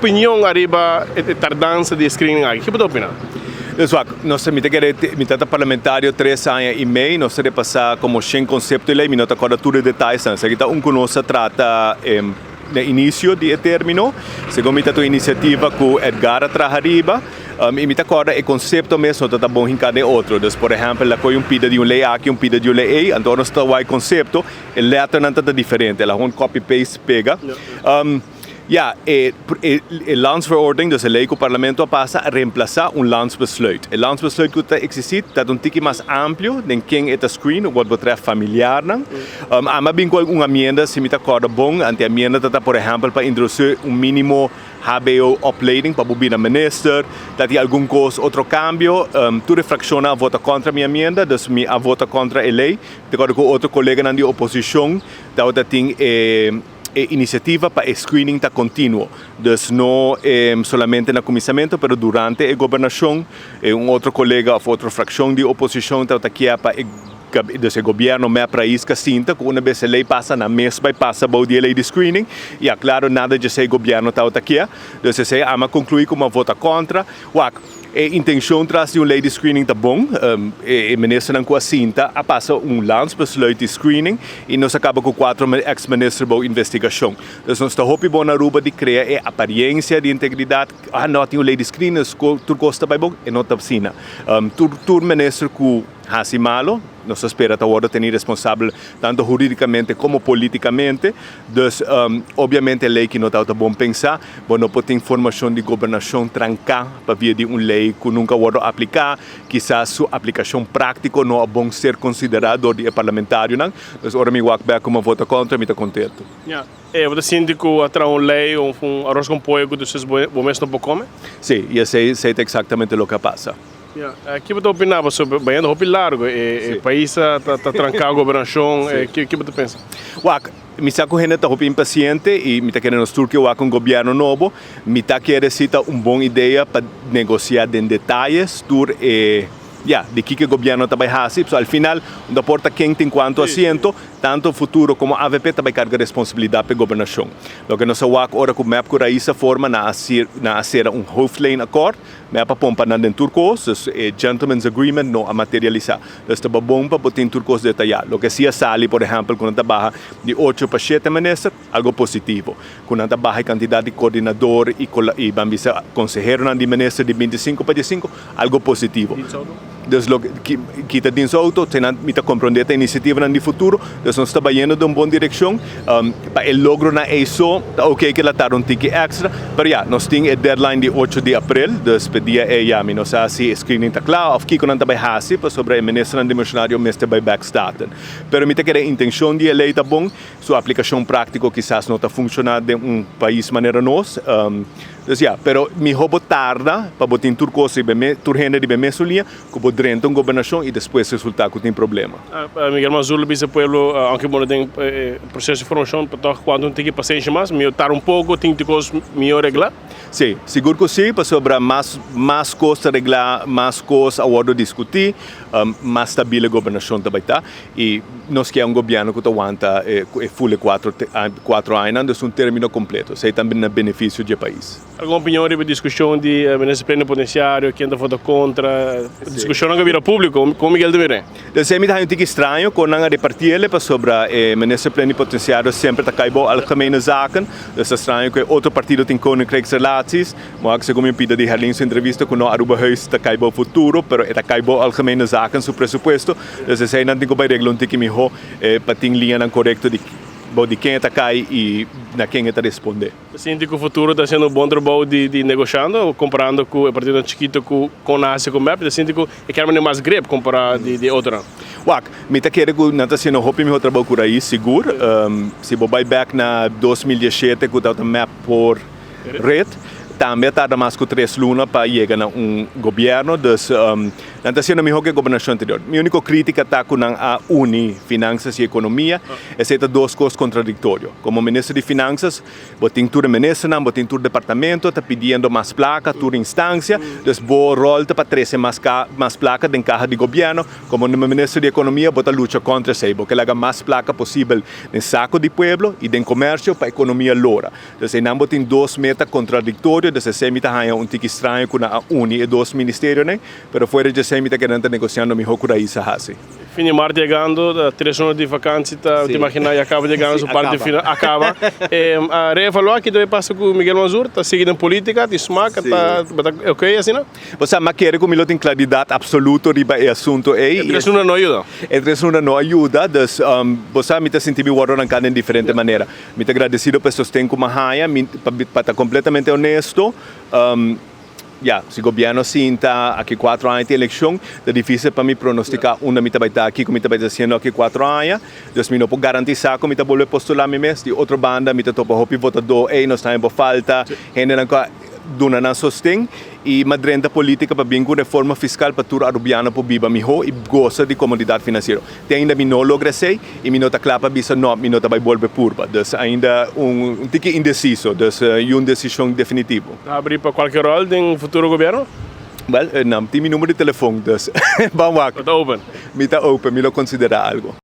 Opinion ariba e tardansa di e screening aki, ki bo ta opina? Dus wak, nos ta, mi ta kere, mi ta ta parlamentario tres aña i mei, nos ta repasá komo shen konsepto di lei, mi no ta kòrda tur e detayenan. Esaki ta un ku nos a trata na inisio di e término, segun mi ta ta un inisiativa ku Edgar a traha riba, i mi ta kòrda e konsepto mes no ta ta bon hinká den otro. Dus por ehèmpel, a kohe un pida di un lei aki, un pida di un lei ei, anto ora nos ta wak e konsepto, e lèternan ta ta diferente, el a hon copy paste pega. Ya, e e landsverordening, dus e lei ku parlamento a pasa, a remplasá un landsbesluit. E landsbesluit ku ta eksistí ta un tiki mas amplio den ken e ta screen wat betreft familiarnan. Ami a bin ku algun amienda, si mi ta kòrda bon, anto e amienda ta ta por ehèmpel pa introdusí un mínimo hbo opleiding pa bo bira minister, ta tin algun kos otro kambio. Tur e frakshonnan a vota kontra mi amienda, dus mi a vota kontra e lei. Mi ta kòrda ku otro koleganan di oposishon tabata tin e. E inisiativa pa e screening ta kontinuo, dus no solamente na kuminsamentu pero durante e gobernashon. Un otro kolega òf otro frakshon di oposishon tabata kier pa e dus e gobièrnu mep rais ka sinta ku una bes e lei pasa nan mes bai pasa bou di e lei di screening i aklaro nada djesei gobièrnu tabata kier. Dus esei ami a konkluí ku mi a vota kontra. Wak. E intencion tras di un ley di screening ta bon. E ministernan cu a sinta a pasa un landsbesluit di screening y nos a caba cu cuatro ex minister bou investigacion. Dus nos ta hopi bon na Aruba di crea e apariencia di integridad. Ah no tin un ley di screening dus tur cos ta bay bon. E no ta asina. Tur tur minister cu haci malo nos ta spera ta wordo teni responsabel tanto huridicamente como politicamente. Dus obviamente e ley ki no tabata bon pensa. Bo no por tin formashon di gobernashon tranká pa via di un lei ku nunka wòrdu apliká. Kisas su aplikashon práktiko no a bon ser konsiderá dor di e parlamentarionan. Dus ora mi wak bèk ku mi a vota kontra, mi ta kontentu. Ya. E bo ta sinti ku a traha un lei òf un aros kon poyo ku despues bo mes no por kome? Sí, i esei esei ta eksaktamente loke a pasa. Ya. Ki bo ta opiná pasobra bayendo hopi largu e pais ta ta tranká gobernashon. Ki bo ta pensa? Wak. Mi sa ku hende ta hopi impaciente i mi ta kere nos tur ke wak un gobièrnu nobo. Mi ta kere si ta un bon idea pa negosia den detayes tur e, ya, di kiko e gobièrnu ta bai hasi. Pasobra al final no ta porta ken tin kuantu asiento, tanto Futuro komo avp ta bai karga responsabilidat pa e gobernashon. Loke nos a wak ora ku mep ku Raiz a forma nan a nan a sera un hoofdlijnakkoord, mep a pompa nan den tur kos, dus e gentleman's agreement no a materialisá. Dus ta bon pa bo tin tur kos detayá. Loke si a sali, por ehèmpel, ku nan ta baha di ocho pa shete minister, algo positivo. Ku nan ta baha e kantidat di koordinador i i ban bisa konseheronan di minister di bintisinku pa diesinku, algo positivo. Dus loke kita dins outo, te nan mi ta komprondé ta inisiativanan di futuro, dus nos ta bayendo den un bon direkshon. Pa e logronan ei so, ta oke ke la tarda un tiki èkstra, pero ya, nos tin e deadline di ocho di aprel, dus p'e dia ei ya mi no sa si e screening ta kla òf kiko nan ta bai hasi pasobra e ministernan demishonario mester bai bèk Staten. Pero mi ta kere e intenshon di e lei ta bon, su aplikashon práktiko kisas no ta funshoná den un pais manera nos. Dus ya, pero mihó bo tarda pa bo tin tur kos riba e mes, tur hende riba e mesun liña, ku bo drenta un gobernashon i despues resultá ku tin problema. Miguel Mazur lo bisa e pueblo, aunke bo no den e proseso di formashon, pa tòg kuantu un tiki pasenshi mas, mihó tarda un poko, tin tur kos mihó reglá. Sí, sigur ku sí, pasobra mas mas kos ta reglá, mas kos a wòrdu diskutí, mas stabil e gobernashon ta bai ta. I nos ke un gobièrnu ku ta wanta e ful e kuatro kuatro añanan, dus un término kompleto. Esei tambe na benefisio di e pais. Algun opinion riba e diskushon di minister plenipotenciario, ken ta vota kontra? Diskushonnan ku a bira públiko, kon Miguel ta mira e? Esei mi ta haña un tiki straño kon nan a reparti el, pasobra e minister plenipotenciario semper ta kai bou algemene zaken. Dus ta straño ku e otro partido tin koninkrijksrelaties. Moak segun mi pida di Herlin su entrevista ku no Arubahuis ta kai bou futuro, pero e ta kai bou algemene zaken su presupuesto. Dus esei nan tin ku bai regla un tiki mihó pa tin liñanan korekto di bou di ken e ta kai i na ken e ta respondé. Ta sinti ku futuro ta hasiendo un bon trabou di negoshando komparando ku e partidonan chikito ku kon a hasi ku mep? Ta sinti ku e kèr manera mas grip kompará di e otronan? Wak, mi ta kere ku nan ta hasiendo hopi mihó trabou ku Raiz sigur. Si bo bai bèk na 2017 ku tabata mep por. Red. Tambe a tarda mas ku 3 luna pa yega na un gobièrnu, dus nan ta hasiendo mihó ku e gobernashon anterior. Mi úniko krítika ta ku nan a uni finansas i ekonomia. Esei ta dos kos kontradiktorio. Komo minister di finansas, bo tin tur e ministernan, bo tin tur departamento ta pidiendo mas plaka, tur instansia, dus bo ròl ta pa trese mas mas plaka den kaha di gobièrnu. Komo minister di ekonomia, bo ta lucha kontra esei, bo ke laga mas plaka posibel den sako di pueblo i den komersio pa ekonomia lora. Dus einan bo tin dos meta kontradiktorio, dus esei mi ta haña un tiki straño ku nan a uni e dos ministerionan, pero fuera di esei mi ta kere nan ta negosiando mihó ku Raiz a hasi. Fin di mart yegando, 3 luna di vakantie ta, te imaginá ya kaba yegando su parti final, a kaba. A reevaluá kiko ta pasa ku Miguel Mansur, ta sigui den polítika, tin smak, ta, ta ok asina? Bo sa, m'a kere ku mi lo tin klaridat apsoluto riba e asuntu ei. E 3 luna no a yuda. E 3 luna no a yuda, dus bo sa mi ta sinti mi wòrdu ranká den diferente manera. Mi ta gradesido pa e sosten ku mi a haña, mi pa ta kompletamente honesto, ya, si gobièrnu sinta aki 4 aña tin elekshon, ta difísil pa mi pronostiká unda mi ta bai ta, kiko mi ta bai ta hasiendo aki 4 aña. Dus mi no por garantisá ku mi ta bolbe postulá mi mes. Di otro banda mi ta topa hopi votadó, ey, nos ta haña bo falta, hendenan ku a duna nan sosten i m'a drenta polítika pa bin ku reforma fiskal pa tur arubiano por biba mihó i gosa di komodidat finansiero. Te ainda mi no logra esei i mi no ta kla pa bisa no, mi no ta bai bolbe purba. Dus ainda un tiki indesiso, dus i un desishon definitivo. Ta habrí pa kualke ròl den futuro gobièrnu? Wèl, nan tin mi numero di telefon, dus ban wak. Bo ta open? Mi ta open, mi lo konsiderá algu.